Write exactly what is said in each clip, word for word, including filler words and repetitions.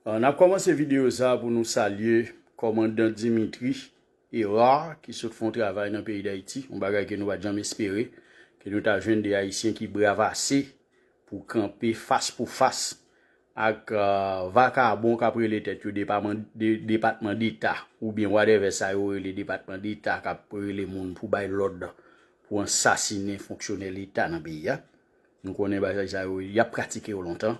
N ap kòmanse videyo sa a pou nou salye kòmandan Dimitri Hérard ki sot fè yon travay nan peyi Dayiti, yon bagay ke nou pa t janm espere, ke nou ta jwenn de Ayisyen ki brav ase pou kanpe fas pou fas ak vakabon k ap rele tèt yo Depatman Deta oubyen whatever sa yo rele Depatman Deta k ap rele moun pou bay lòd pou ansasinen fonksyonè Leta nan peyi a. Nou konnen bagay sa yo, y ap pratike yo lontan.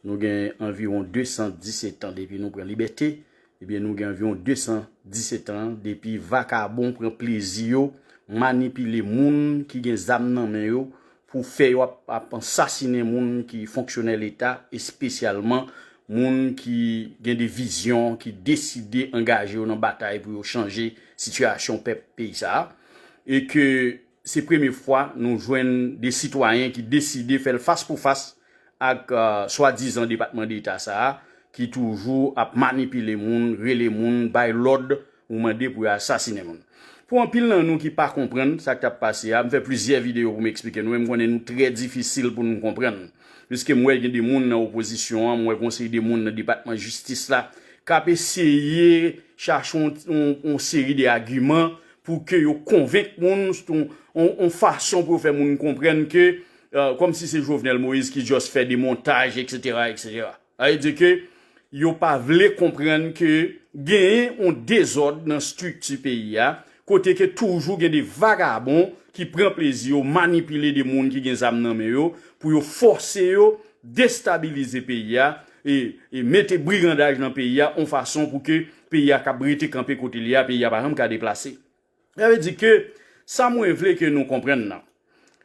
Nou gen anviwon desanndisèt tan depi nou pran libète. Ebyen, nou gen anviwon desanndisèt tan depi vakabon pran plezi yo manipile moun ki gen zam nan men yo pou fè yo ap, ap ansasinen moun ki fonksyonè Leta, espesyalman moun ki gen de vizyon, ki deside angaje yo nan batay pou yo chanje sitiyasyon pèp peyi sa a. E ke se premye fwa nou jwenn de sitwayen ki deside fè l fas pou fas ak swadizan Depatman Deta sa a, ki toujou ap manipile moun, rele moun, bay lòd, ou mande pou yo asasinen moun. Pou anpil nan nou ki pa konprann sa k t ap pase a, m fè plizyè videyo pou m eksplike nou, men m konnen nou trè difisil pou nou konprann. Piske m wè gen de moun nan opozisyon an, m wè gen yon seri de moun nan Depatman Jistis la, k ap eseye chache yon, yon, yon seri de agiman pou ke yo konvenk moun, yon, yon, yon fason pou yo fè moun konprann ke, kòmsi se Jovenel Moïse ki just fè de montaj, etsetera, etsetera. Sa vle di ke yo pa vle konprann ke genyen yon dezòd nan estrikti peyi a, kote ke toujou gen de vagabon ki pran plezi yo manipile de moun ki gen zam nan men yo pou yo fòse yo destabilize peyi a e, e mete brigandaj nan peyi a yon fason pou ke peyi a kab rete kanpe kote li a, peyi a pa janm ka deplase. Sa vle di ke sa mwen vle ke nou konprann nan.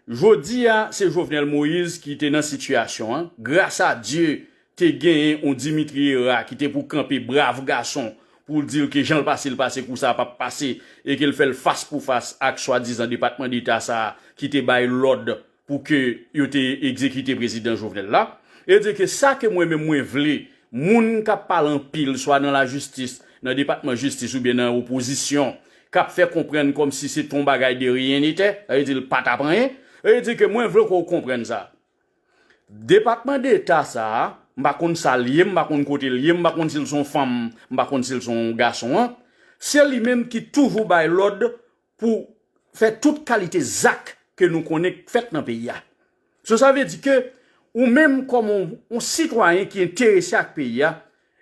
Jodi a, se Jovenel Moïse ki te nan sitiyasyon an. Gras a Dye, te genyen yon Dimitri Hérard ki te pou kanpe brav gason pou l di l ke jan l pase, l pase kou sa a p ap pase e ke l fè l fas pou fas ak swadizan Depatman Deta sa a ki te bay lòd pou ke yo te egzekite prezidan Jovenel la. E di ke sa ke mwen menm mwen vle, moun k ap pale anpil, swa nan lajistis, nan depatman jistis oubyen nan opozisyon, k ap fè konprann kòmsi se t on bagay de rien n'était, sa vle di l pa t ap anyen, sa vle di ke mwen vle ke w konprann sa. Depatman Deta sa a, m pa konn sa l ye, m pa konn kote l ye, m pa konn si l se yon fanm, m pa konn si l se yon gason an, se li menm ki toujou bay lòd pou fè tout kalite zak ke nou konnen k fèt nan peyi a. So, sa vle di ke ou menm kòm yon, yon sitwayen ki enterese ak peyi a,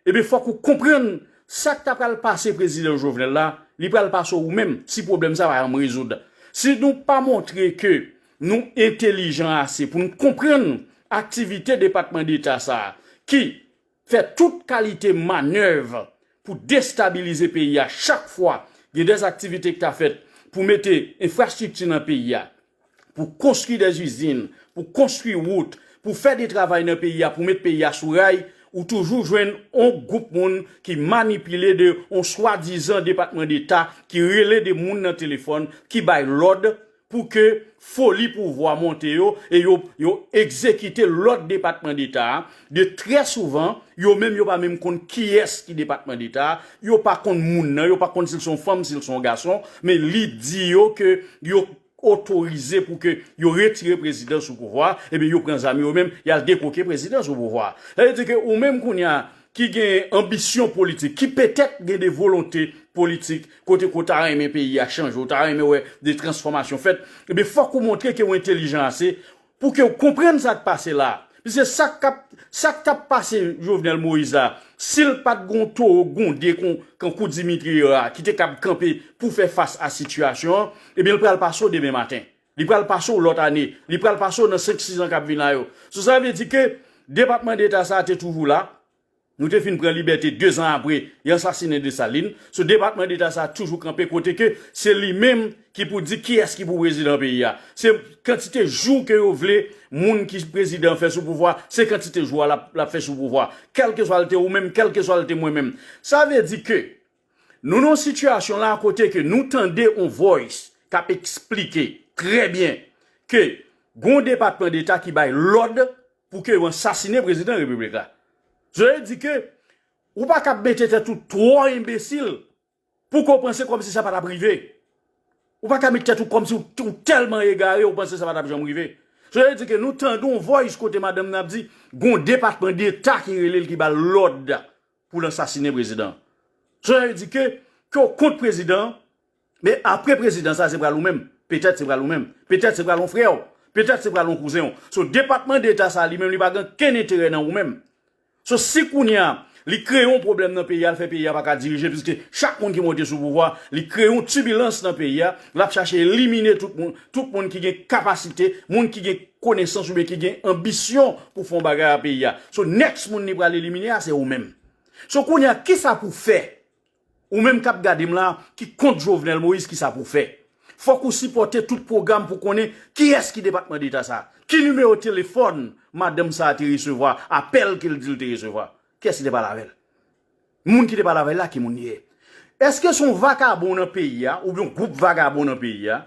ebyen, fòk ou konprann sa k ta pral pase prezidan Jovenel la, li pral pase w ou menm si pwoblèm sa pa janm rezoud. Si nou pa montre ke nou entelijan ase pou n konprann aktivite Depatman Deta sa a ki fè tout kalite manèv pou destabilize peyi a chak fwa gen dèzaktivite ki ta fèt pou mete enfrastrikti nan peyi a, pou konstwi dèzizin, pou konstwi wout, pou fè de travay nan peyi a, pou met peyi a sou ray, ou toujou jwenn on gwoup moun ki manipile de on swadizan Depatman Deta ki rele de moun nan telefòn, ki bay lòd pou ke foli pouvwa monte yo e yo, yo egzekite lòd Depatman Deta a. De trè souvan, yo menm yo pa menm konn kiyès ki Depatman Deta a, yo pa konn moun nan, yo pa konn si l se yon fanm, si l se yon gason, men li di yo ke yo otorize pou ke yo retire prezidan sou pouvwa a, ebyen yo pran zam yo menm, y al dekoke prezidan sou pouvwa a. Sa vle di ke ou menm kounye a ki gen anbisyon politik, ki petèt gen de volonte politik, kote ke w ta renmen peyi a chanje, w ta renmen wè de transfòmasyon fèt, ebyen fòk ou montre ke w entelijan ase pou ke w konprann sa k pase la. Piske sa k ap, sa k t ap pase Jovenel Moïse la, si l pa t gen yon towo gwonde kon, kankou Dimitri Hérard ki te kab kanpe pou fè fas a sitiyasyon an, ebyen l pral pase w demen maten. Li pral pase w lòt ane. Li pral pase w nan senk, sis an k ap vin la yo. So, sa vle di ke Depatman Deta sa a te toujou la. Nou te fin pran libète dezan apre, y ansasinen Desalin. So, Depatman Deta sa a toujou kanpe kote ke se li menm ki pou di kiyès ki pou prezidan peyi a. Se kantite jou ke yo vle moun ki prezidan fè sou pouvwa, se kantite jou a l ap, l ap fè sou pouvwa. Kèlkeswa l te ou menm, kèlkeswa l te mwen menm. Sa vle di ke nou nan yon sitiyasyon la kote ke nou tande on voice k ap eksplike trè byen ke gon Depatman Deta ki bay lòd pou ke yo ansasinen prezidan repiblik la. Sa vle di ke ou pa kab mete tèt ou twò enbesil pou ke w panse kòmsi sa pa t ap rive. Ou pa ka met tèt ou kòmsi w, ou tèlman egare, ou panse sa pa t ap janm rive. Sa vle di ke nou tande yon voice kote madanm nan ap di, gon Depatman Deta ki rele l, ki ba l lòd pou l ansasinen prezidan. So sa vle di ke, ke w kont prezidan, men apre prezidan sa, se pral ou menm. Petèt se pral ou menm. Petèt se pral yon frè w. Petèt se pral yon kouzen w. So, Depatman Deta sa, li menm, li pa gen kenn enterè nan ou menm. So, si kounye a, li kreye yon pwoblèm nan peyi a, l fè peyi a pa ka dirije, piske chak moun ki monte sou pouvwa, li kreye yon tibilans nan peyi a, l ap chache elimine tout moun, tout moun ki gen kapasite, moun ki gen konesans oubyen ki gen anbisyon pou fè yon bagay a peyi a. So, next moun li pral elimine a, se ou menm. So, kounye a, kisa pou fè? Ou menm k ap gade m la, ki kont Jovenel Moïse, kisa pou fè? Fòk ou sipòte tout pwogram pou konnen kiyès ki Depatman Deta sa. Ki nimewo telefòn madanm sa a te resevwa, apèl ke l di l te resevwa? Kiyès ki te pale avè l? Moun ki te pale avè l la, ki moun li ye? Èske se yon vakabon nan peyi a, oubyen yon gwoup vakabon nan peyi a,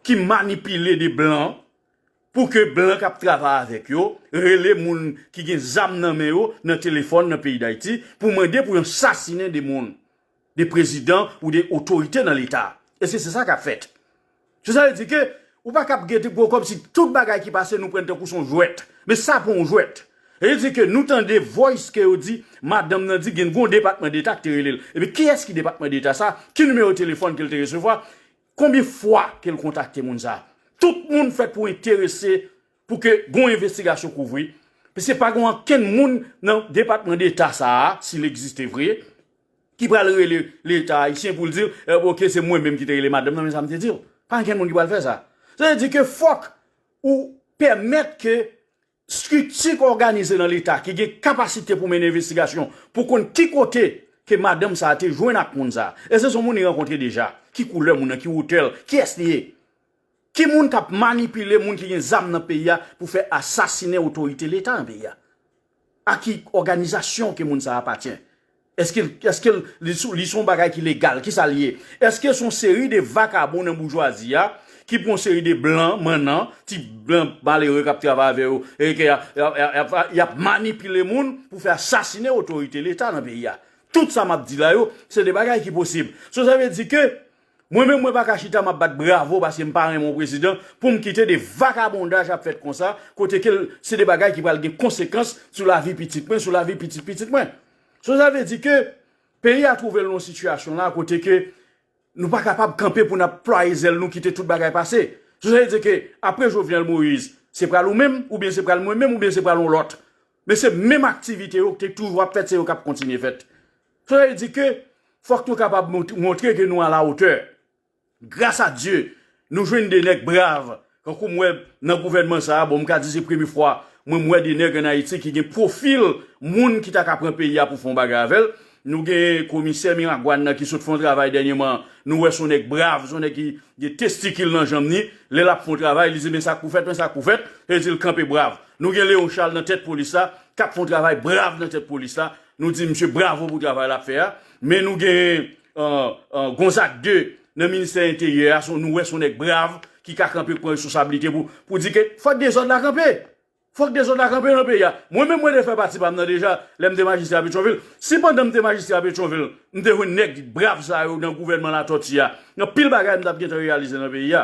ki manipile de blan, pou ke blan k ap travay avèk yo rele moun ki gen zam nan men yo nan telefòn nan peyi Dayiti pou mande pou yo sasinen de moun, de prezidan ou de otorite nan Leta. Èske se sa k ap fèt? So sa vle di ke ou pa ka ap gete gwo kòb si tout bagay ki pase nou pran tankou se yon jwèt. Men sa pa yon jwèt. Sa vle di ke nou tande voice ke yo di, madanm nan di gen yon Depatman Deta ki te rele l. Epi kiyès ki Depatman Deta sa? Ki nimewo telefòn ke l te resevwa? Konbyen fwa ke l kontakte moun sa? Tout moun fèt pou enterese pou ke gon envestigasyon k ouvri. Piske pa gen okenn moun nan Depatman Deta sa a, si l egziste vre, ki pral rele Leta ayisyen pou l di l, eh, oke, se mwen menm ki te rele madanm nan, men sa m te di w. Pa gen moun ki pral fè sa. Sa vle di ke fòk ou pèmèt ke estrikti k òganize nan Leta, ki gen kapasite pou mennen envestigasyon, pou konn ki kote ke madanm sa a te jwenn ak moun sa a. Èske se yon moun li rankontre deja? Ki koulè moun nan? Ki wotè l? Kiyès li ye? Ki moun k ap manipile moun ki gen zam nan peyi a pou fè asasinen otorite Leta nan peyi a? A ki òganizasyon ke moun sa a apatyen? Èske, èske li sou, li se yon bagay ki legal? Kisa l ye? Èske se yon seri de vakabon nan boujwazi a ki pran yon seri de blan, mannan, ti blan malere k ap travay avè yo, e ke y ap, y ap, y ap, y ap manipile moun pou fè asasinen otorite Leta nan peyi a? Tout sa m ap di la yo, se de bagay ki posib. So sa vle di ke mwen menm, mwen pa ka chita, m ap bat bravo paske m pa renmen yon prezidan pou m kite de vakabondaj ap fèt konsa, kote ke l, se de bagay ki pral gen konsekans sou lavi pitit mwen, sou lavi pitit pitit mwen. So sa vle di ke peyi a twouve l nan yon sitiyasyon la kote ke nou pa kapab kanpe pou n ap plwaye zèl nou kite tout bagay pase. So sa vle di ke apre Jovenel Moïse, se pral ou menm, oubyen se pral mwen menm, oubyen se pral yon lòt. Men se menm aktivite yo ki te toujou ap fèt, se yo k ap kontinye fèt. Sa vle di ke fòk nou kapab mont-, montre ke nou a la otè. Gras a Dye, nou jwenn de nèg brav. Kankou m wè nan gouvènman sa a, bon, m ka di se premye fwa mwen m wè de nèg ann Ayiti ki gen pwofil moun ki ta ka pran peyi a pou fè yon bagay avè l. Nou gen komisè Miragwàn nan ki sot fè yon travay dènyèman. Nou wè se yon nèg brav, se yon nèg ki gen testikil nan janm ni. Lè l ap fè yon travay, li di, "Men sa k pou fèt, men sa k pou fèt." Sa vle di l kanpe brav. Nou gen Léon Charles nan tèt polis la, k ap fè yon travay brav nan tèt polis la. Nou di misye bravo pou travay l ap fè a. Men nou gen, euh, euh, Gonzague de nan ministè enteryè a, se yon, nou wè se yon nèg brav ki ka kanpe pran responsablite pou, pou di ke fòk dezòd la kanpe. Fòk dezòd la kanpe nan peyi a. Mwen menm, mwen te fè pati pa m nan deja, lè m te majistra Petyonvil. Si pandan m te majistra Petyonvil, m te jwenn nèg brav sa yo nan gouvènman Latòti a, gen anpil bagay m t ap gentan reyalize nan peyi a.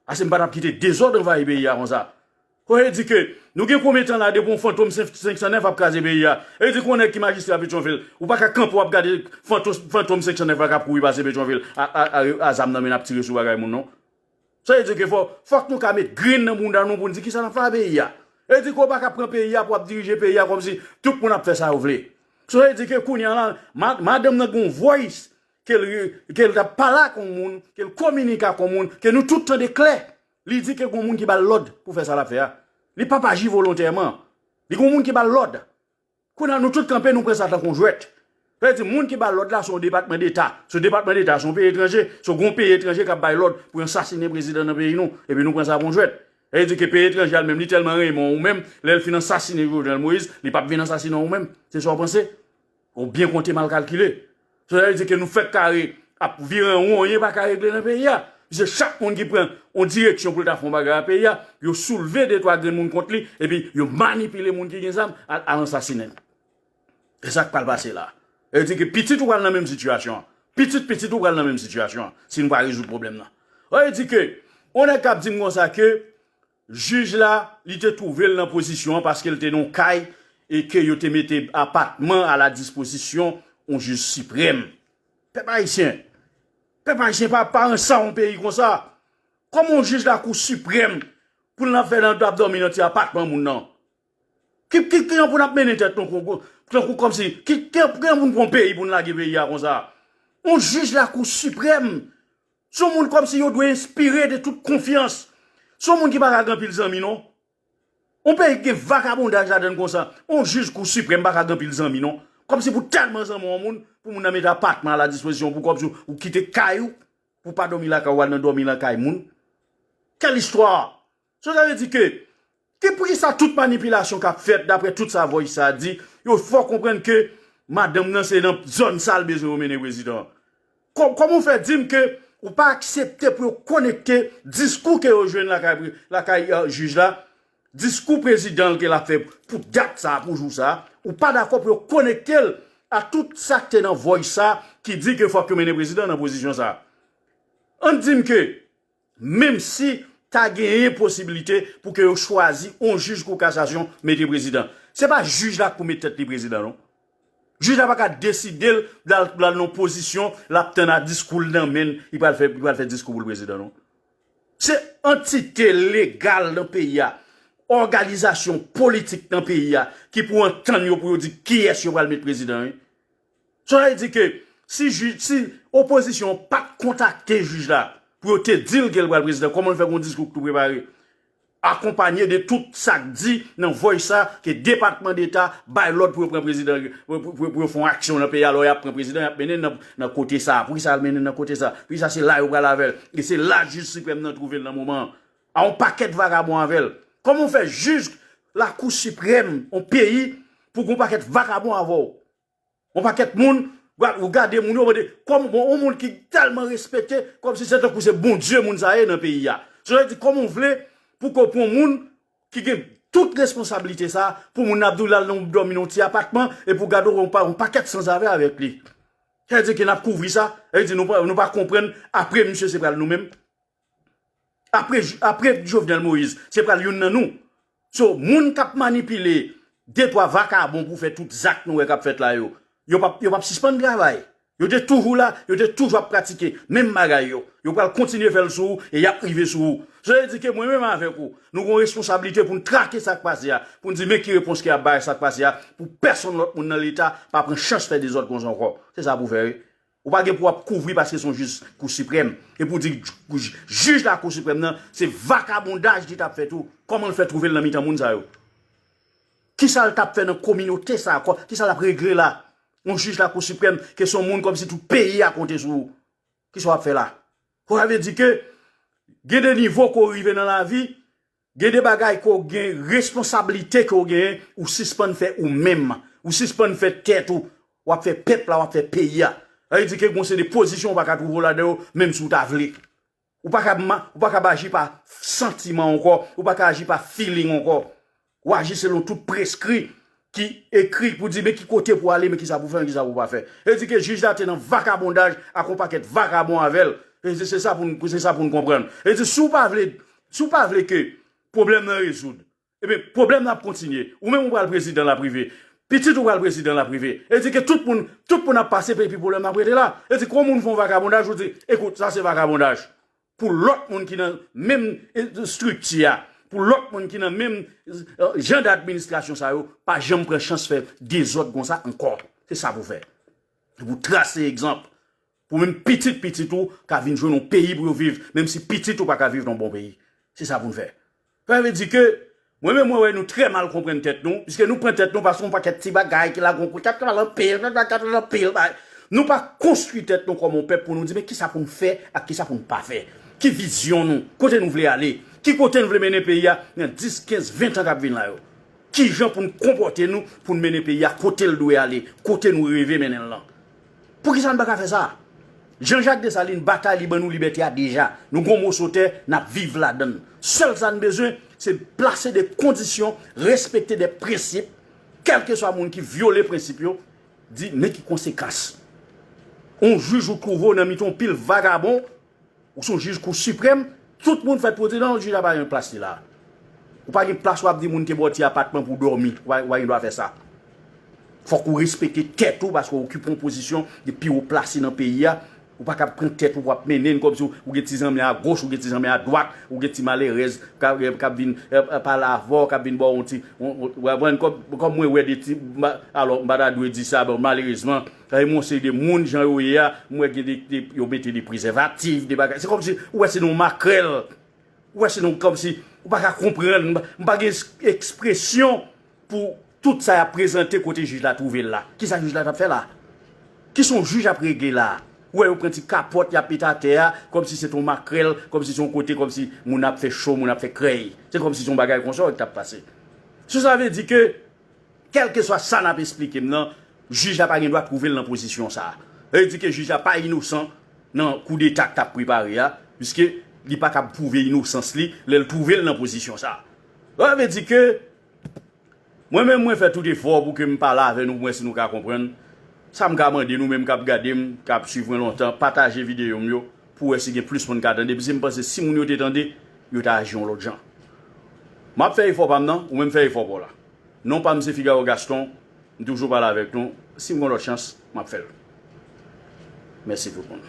Paske m pa t ap kite dezòd anvayi peyi a konsa. Sa vle di ke nou gen konbyen tan la depi yon Fantom senk san nèf ap kraze peyi a? Sa vle di ke yon nèg ki majistra Petyonvil, ou pa ka kanpe w ap gade Fantom, Fantom senk san nèf la k ap kouri pase Petyonvil a, a, a, a zam nan men ap tire sou bagay moun non. Sa vle di ke fò, fòk nou ka met grenn nan bounda nou pou n di kisa n ap fè a peyi a. Sa vle di ke w pa ka pran peyi a pou w ap dirije peyi a kòmsi tout moun ap fè sa yo vle. Sa vle di ke kounye a la, ma-, madanm nan gen yon voice ke l, ke l t ap pale ak yon moun, ke l kominike ak yon moun, ke nou tout tande klè. Li di ke gen yon moun ki ba l lòd pou fè sa l ap fè a. Li p ap aji volontèman. Li gen yon moun ki ba l lòd. Kounye a nou tout kanpe, nou pran sa tankou yon jwèt. Sa vle di moun ki ba l lòd la se yon Depatman Deta. Se yon Depatman Deta, se yon peyi etranje, se yon gwo peyi etranje k ap bay lòd pou yo ansasinen prezidan nan peyi nou. Epi nou pran sa pou yon jwèt. Sa vle di ke peyi etranje a l menm, li tèlman renmen w ou menm, lè l fin ansasinen Jovenel Moïse, li p ap vin ansasinen w ou menm. Se sa w panse? Ou byen konte mal kalkile. Sa vle di ke nou fèk kare ap vire an won, anyen pa ka regle nan peyi a. Piske chak moun ki pran yon direksyon pou l ta fè yon bagay a peyi a, yo soulve de twa grenn moun kont li, epi yo manipile moun ki gen zam, al, al ansasinen l. Se sa k pral pase la. Sa vle di ke pitit ou pral nan menm sitiyasyon an. Pitit pitit ou pral nan menm sitiyasyon an, si nou pa rezoud pwoblèm nan. Sa vle di ke, yon nèg k ap di m konsa ke jij la, li te twouve l nan pozisyon an paske l te nan yon kay e ke yo te mete apatman a la dispozisyon yon jij siprèm. Pèp ayisyen, pèp ayisyen pa, pa rann sa yon peyi konsa. Kòman yon jij Lakou Siprèm pou l ap fè nan, ap dòmi nan ti apatman moun nan? Ki, ki, ki jan pou n ap mennen tèt nou tankou, tankou kòmsi, ki, ki, ki jan pou n pran peyi pou n lage peyi a konsa? Yon jij Lakou Siprèm, se yon moun kòmsi yo dwe enspire de tout konfyans. Se yon moun ki pa ka gen anpil zanmi non. Yon peyi ki gen vakabondaj ladan l konsa, yon jij Kou Siprèm pa ka gen anpil zanmi non. Kòmsi pou tèlman zanmi yon moun, pou moun nan mete apatman a la dispozisyon pou kòmsi ou kite kay ou, pou pa dòmi lakay ou, al nan dòmi nan kay moun. Quelle histoire? Sa vle di ke, ki poukisa tout manipilasyon k ap fèt daprè tout sa Voice sa di, yo fè w konprann ke madanm nan se nan zòn sa l bezwen yo mennen prezidan an? Kò-, kòman w fè di m ke ou pa aksepte pou yo konekte diskou ke yo jwenn lakay, lakay, euh, jij la, diskou prezidan l ke l ap fè pou dat sa, pou jou sa, ou pa dakò pou yo konekte l a tout sa k te nan Voice sa ki di ke fòk yo mennen prezidan nan pozisyon sa? Ann di m ke, menm si ta genyen posiblite pou ke yo chwazi yon jij kou kasasyon mete prezidan, se pa jij la k pou met tèt li prezidan non. Jij la pa ka deside l, l al, l al nan pozisyon, l ap tann a diskou l nan men l, li pral fè, li pral fè diskou pou l prezidan non. Se antite legal nan peyi a, òganizasyon politik nan peyi a ki pou antann yo pou yo di kiyès yo pral met prezidan wi. Sa vle di ke si jij, si opozisyon an pa t kontakte jij la pou yo te di l ke l pral prezidan, kòman l fè gon diskou k tou prepare? Akonpanye de tout sa k di nan Voice sa ke Depatman Deta bay lòd pou yo pran prezidan, pou, pou, pou, pou yo fè yon aksyon nan peyi a, lè y ap pran prezidan, y ap mennen l nan, nan kote sa. Poukisa y al mennen l nan kote sa? Poukisa se la yo pral avè l? E se la jij siprèm nan twouve l nan moman an. A yon pakèt vakabon avè l. Kòman w fè jij Lakou Siprèm yon peyi pou gon pakèt vakabon avè w? Yon pakèt moun, ou gade moun yo, mande, kòm, bon, yon moun ki tèlman respekte, kòmsi se tankou se Bondye moun sa ye nan peyi a. Sa vle di, kòman w vle pou ke w pran yon moun ki gen tout responsablite sa, pou moun nan ap di w l al nan dòmi nan yon ti apatman, epi w gade w yon pa-, yon pakèt sanzave avèk li. Sa vle di ke n ap kouvri sa, sa vle di nou pa, nou pa konprann, apre misye se pral nou menm. Apre, apre Jovenel Moïse, se pral youn nan nou. So, moun k ap manipile de twa vakabon pou fè tout zak nou wè k ap fèt la yo, yo p ap, yo p ap sispann travay. Yo te toujou la, yo te toujou ap pratike menm bagay yo. Yo pral kontinye fè l sou ou e y ap rive sou ou. Sa vle di ke mwen menm avèk ou, nou gen yon responsablite pou n trake sa k pase a, pou n di men ki repons ki ap bay sa k pase a, pou pèsonn lòt moun nan Leta pa pran chans fè dezòd konsa ankò. Se sa pou fè wi. Ou pa gen pou w ap kouvri paske se yon jij Kou Siprèm. E pou w di jij, jij Lakou Siprèm nan, se vakabondaj li t ap fè tou. Kòman l fè twouve l nan mitan moun sa yo? Kisa l t ap fè nan kominote sa a? Kò-, kisa l ap regle la? Yon jij Lakou Siprèm, ke se yon moun kòmsi tout peyi a konte sou ou. Kisa w ap fè la? Sa vle di ke gen de nivo ke w rive nan lavi, gen de bagay ke w gen, responsablite ke w genyen, ou sispann fè ou menm. Ou sispann fè tèt ou. W ap fè pèp la, w ap fè peyi a. Sa vle di ke gon se de pozisyon ou pa ka twouve w ladan yo, menm si w ta vle. Ou pa ka ma-, ou pa ka aji pa santiman ankò, ou pa ka aji pa feeling ankò. W aji selon tout preskri ki ekri pou di men ki kote pou ale, men kisa pou fè, men kisa pou pa fè. E di ke jij la te nan vakabondaj ak yon pakèt vakabon avè l. E se, se sa pou n, se sa pou n konprann. E di si w pa vle, si w pa vle ke pwoblèm nan rezoud, ebyen, pwoblèm nan ap kontinye. Ou menm ou pral prezidan l ap rive. Pitit ou pral prezidan l ap rive. E di ke tout moun, tout moun ap pase epi pwoblèm nan ap rete la. E di kon moun fè yon vakabondaj, ou di, ekout, sa se vakabondaj. Pou lòt moun ki nan menm, eh, estrikti a, pou lòt moun ki nan menm, eh, jan d administrasyon sa yo, pa janm pran chans fè dezòd konsa ankò. Se sa pou fè. Se pou trase egzanp. Pou menm pitit pitit ou ka vin jwenn yon peyi pou yo viv, menm si pitit ou pa ka viv nan yon bon peyi. Se sa pou n fè. Sa vle di ke, mwen menm mwen wè nou trè mal konprann tèt nou, piske nou pran tèt nou paske yon pakèt ti bagay ki la gon kout, k ap pale anpil, k ap pale anpil, bay. Nou pa konstwi tèt nou kòm yon pèp pou nou di, men kisa pou n fè ak kisa pou n pa fè. Ki vizyon nou? Kote nou vle ale? Ki kote nou vle mennen peyi a nan dis, kenz, ven tan k ap vin la yo? Kijan pou n konpòte nou, pou n mennen peyi a kote l dwe ale, kote nou reve mennen l lan? Poukisa n pa ka fè sa? Jean Jacques Dessalines batay, li ban nou libète a deja. Nou gon moso tè, n ap viv ladan l. Sèl sa n bezwen, se plase de kondisyon, respekte de prensip, kèlkeswa moun ki vyole prensip yo, di men ki konsekans. Yon jij ou twouve w nan mitan yon pil vagabon, ou se yon jij kou siprèm, tout moun fèt pou yo di non, jij la pa gen plas li la. Ou pa gen plas w ap di moun te ba w ti apatman pou w dòmi, ou pa, ou pa gen dwa fè sa. Fòk ou respekte tèt ou paske w okipe yon pozisyon de pi wo plase nan peyi a. Ou pa ka pran tèt ou w ap mennen l kòmsi w gen ti zanmi agoch, ou gen ti zanmi adwat, ou gen ti malerèz k ap k ap vin pale avè w, k ap vin ba w yon ti, w konprann, kòm mwen wè de ti, alò m pa ta dwe di sa, bon, malerezman, gen yon seri de moun jan yo ye a, m wè gen de, yo mete de prezèvatif, de bagay, se kòmsi ou wè se nan yon makrèl. Ou wè se nan yon, kòmsi ou pa ka konprann, m pa gen ekspresyon pou tout sa y ap prezante kote jij la twouve l la. Kisa jij la t ap fè la? Kisa yon jij ap regle la? Ou wè yo pran ti kapòt y ap mete atè a, kòmsi se t on makrèl, kòmsi se yon kote, kòmsi moun ap fè cho, moun ap fè krèy. Se kòmsi se yon bagay konsa ki t ap pase. So sa vle di ke, kèlkeswa sa n ap esplike m nan, jij la pa gen dwa twouve l nan pozisyon sa a. Sa vle di ke jij la pa inosan nan koudeta k t ap prepare a, piske li pa kab pwouve inosans li lè l twouve l nan pozisyon sa a. Sa vle di ke mwen menm mwen fè tout efò pou ke m pale avè nou pou wè si nou ka konprann. Sa m ka mande nou menm k ap gade m, k ap swiv mwen lontan, pataje videyo m yo pou wè si gen plis moun ka tande, piske m panse si moun yo te tande, yo ta aji yon lòt jan. M ap fè efò pa m nan, ou menm fè efò pa w la. Non pa m se Figaro Gaston, m toujou pale avèk nou. Si m gen lòt chans, m ap fè l. Mèsi tout moun.